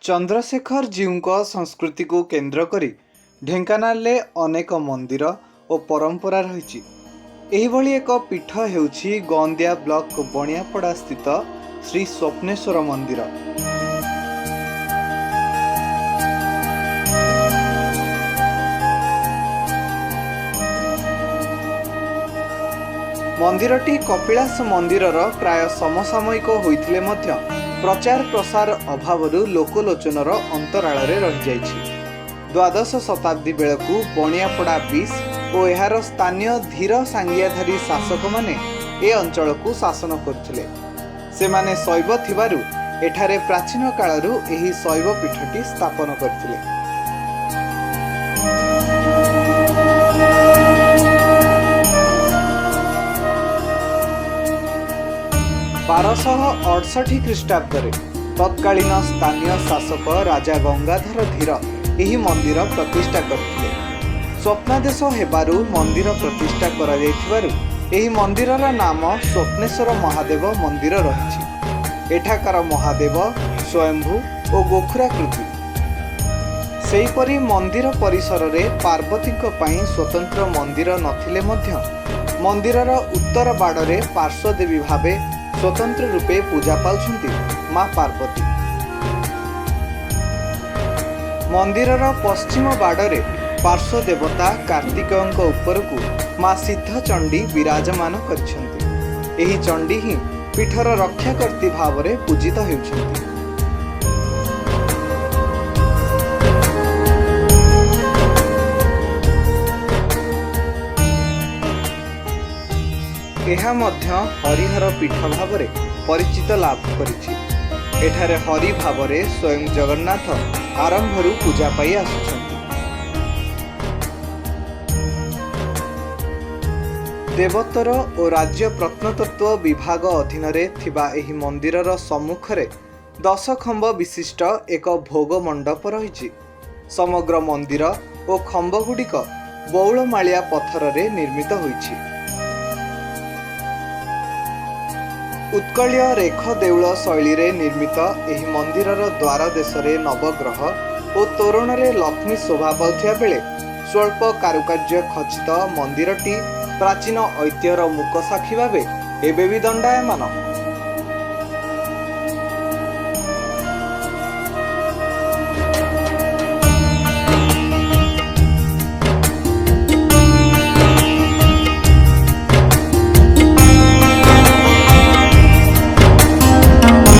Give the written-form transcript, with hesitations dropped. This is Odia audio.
ଚନ୍ଦ୍ରଶେଖର ଜୀଉଙ୍କ ସଂସ୍କୃତିକୁ କେନ୍ଦ୍ର କରି ଢେଙ୍କାନାଳରେ ଅନେକ ମନ୍ଦିର ଓ ପରମ୍ପରା ରହିଛି। ଏହିଭଳି ଏକ ପୀଠ ହେଉଛି ଗନ୍ଦିଆ ବ୍ଲକ ବଣିଆପଡ଼ା ସ୍ଥିତ ଶ୍ରୀ ସ୍ୱପ୍ନେଶ୍ୱର ମନ୍ଦିର। ମନ୍ଦିରଟି କପିଳାସ ମନ୍ଦିରର ପ୍ରାୟ ସମସାମୟିକ ହୋଇଥିଲେ ମଧ୍ୟ ପ୍ରଚାର ପ୍ରସାର ଅଭାବରୁ ଲୋକଲୋଚନର ଅନ୍ତରାଳରେ ରହିଯାଇଛି। ଦ୍ୱାଦଶ ଶତାବ୍ଦୀ ବେଳକୁ ବଣିଆପଡ଼ା ବିଶ୍ ଓ ଏହାର ସ୍ଥାନୀୟ ଧୀର ସାଙ୍ଗିଆଧାରୀ ଶାସକମାନେ ଏ ଅଞ୍ଚଳକୁ ଶାସନ କରୁଥିଲେ। ସେମାନେ ଶୈବ ଥିବାରୁ ଏଠାରେ ପ୍ରାଚୀନ କାଳରୁ ଏହି ଶୈବ ପୀଠଟି ସ୍ଥାପନ କରିଥିଲେ। 1268 ଖ୍ରୀଷ୍ଟାବ୍ଦରେ ତତ୍କାଳୀନ ସ୍ଥାନୀୟ ଶାସକ ରାଜା ଗଙ୍ଗାଧର ଧୀର ଏହି ମନ୍ଦିର ପ୍ରତିଷ୍ଠା କରିଥିଲେ। ସ୍ୱପ୍ନାଦେଶ ହେବାରୁ ମନ୍ଦିର ପ୍ରତିଷ୍ଠା କରାଯାଇଥିବାରୁ ଏହି ମନ୍ଦିରର ନାମ ସ୍ୱପ୍ନେଶ୍ୱର ମହାଦେବ ମନ୍ଦିର ରହିଛି। ଏଠାକାର ମହାଦେବ ସ୍ୱୟମ୍ଭୁ ଓ ଗୋଖୁରାକୃତି। ସେହିପରି ମନ୍ଦିର ପରିସରରେ ପାର୍ବତୀଙ୍କ ପାଇଁ ସ୍ୱତନ୍ତ୍ର ମନ୍ଦିର ନଥିଲେ ମଧ୍ୟ ମନ୍ଦିରର ଉତ୍ତର ବାଡ଼ରେ ପାର୍ଶ୍ୱଦେବୀ ଭାବେ ସ୍ୱତନ୍ତ୍ର ରୂପେ ପୂଜା ପାଉଛନ୍ତି ମା ପାର୍ବତୀ। ମନ୍ଦିରର ପଶ୍ଚିମ ବାଡ଼ରେ ପାର୍ଶ୍ୱ ଦେବତା କାର୍ତ୍ତିକେୟଙ୍କ ଉପରକୁ ମା ସିଦ୍ଧଚଣ୍ଡୀ ବିରାଜମାନ କରିଛନ୍ତି। ଏହି ଚଣ୍ଡୀ ହିଁ ପୀଠର ରକ୍ଷାକର୍ତ୍ତୀ ଭାବରେ ପୂଜିତ ହେଉଛନ୍ତି। ଏହା ମଧ୍ୟ ହରିହର ପୀଠ ଭାବରେ ପରିଚିତ ଲାଭ କରିଛି। ଏଠାରେ ହରି ଭାବରେ ସ୍ୱୟଂ ଜଗନ୍ନାଥ ଆରମ୍ଭରୁ ପୂଜା ପାଇ ଆସୁଛନ୍ତି। ଦେବୋତ୍ତର ଓ ରାଜ୍ୟ ପ୍ରତ୍ନତତ୍ତ୍ୱ ବିଭାଗ ଅଧୀନରେ ଥିବା ଏହି ମନ୍ଦିରର ସମ୍ମୁଖରେ 10 ଖମ୍ବ ବିଶିଷ୍ଟ ଏକ ଭୋଗ ମଣ୍ଡପ ରହିଛି। ସମଗ୍ର ମନ୍ଦିର ଓ ଖମ୍ବଗୁଡ଼ିକ ବଉଳମାଳିଆ ପଥରରେ ନିର୍ମିତ ହୋଇଛି। ଉତ୍କଳୀୟ ରେଖ ଦେଉଳ ଶୈଳୀରେ ନିର୍ମିତ ଏହି ମନ୍ଦିରର ଦ୍ୱାର ଦେଶରେ ନବଗ୍ରହ ଓ ତୋରଣରେ ଲକ୍ଷ୍ମୀ ଶୋଭା ପାଉଥିବା ବେଳେ ସ୍ୱଳ୍ପ କାରୁକାର୍ଯ୍ୟ ଖଚିତ ମନ୍ଦିରଟି ପ୍ରାଚୀନ ଐତିହ୍ୟର ମୂକସାକ୍ଷୀ ଭାବେ ଏବେ ବି ଦଣ୍ଡାୟମାନ।